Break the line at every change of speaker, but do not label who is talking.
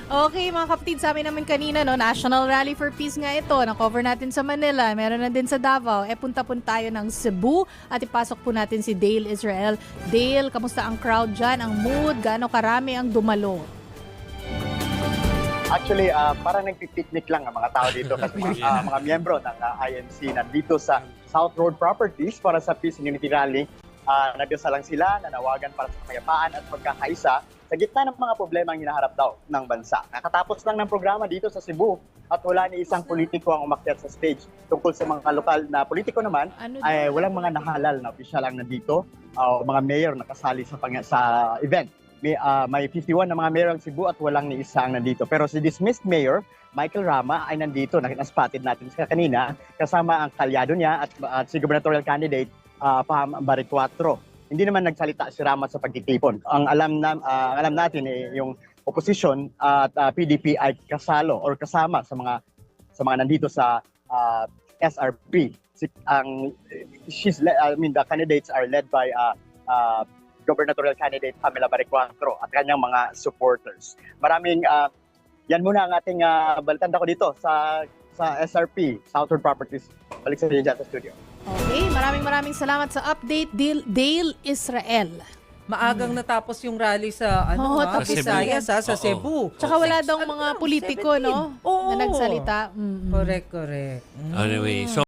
Okay, mga kapatid, sabi namin kanina, no, National Rally for Peace nga ito. Na-cover natin sa Manila, meron na din sa Davao. E punta po tayo ng Cebu at ipasok po natin si Dale Israel. Dale, kamusta ang crowd dyan? Ang mood? Gaano karami ang dumalo?
Actually, parang nagpipiknik lang ang mga tao dito kasi mga miyembro ng INC nandito sa South Road Properties para sa Peace and Unity Rally. Nagdasal lang sila, nanawagan para sa kapayapaan at pagkakaisa sa gitna ng mga problema ang hinaharap daw ng bansa. Nakatapos lang ng programa dito sa Cebu at wala ni isang politiko ang umakyat sa stage. Tungkol sa mga lokal na politiko naman,
Ano
ay walang mga nahalal na opisyal ang nandito o mga mayor na kasali sa event. May 51 na mga mayor ang Cebu at walang ni isa ang nandito. Pero si dismissed mayor Michael Rama ay nandito, na-spotted natin sa kanina, kasama ang kalyado niya at si gubernatorial candidate Pam Baricuatro. Hindi naman nagsalita si Rama sa pagtitipon. Ang alam natin eh, yung opposition at PDP ay kasalo or kasama sa mga nandito sa SRP. Si, ang she's le- I mean, the candidates are led by gubernatorial candidate Pamela Baricuatro at kanyang mga supporters. Maraming yan muna ang ating balitanda ko dito sa SRP, Southern Properties. Balik sa inyo dyan sa studio.
Okay, maraming maraming salamat sa update, Dale Israel.
Maagang natapos yung rally sa ano
Oo,
ah,
tapos
Visayas ah, sa
Oo.
Cebu.
Tsaka wala daw
Ano
mga
lang,
politiko, no?
17. Oo.
Na nagsalita.
Correct, correct.
Anyway, so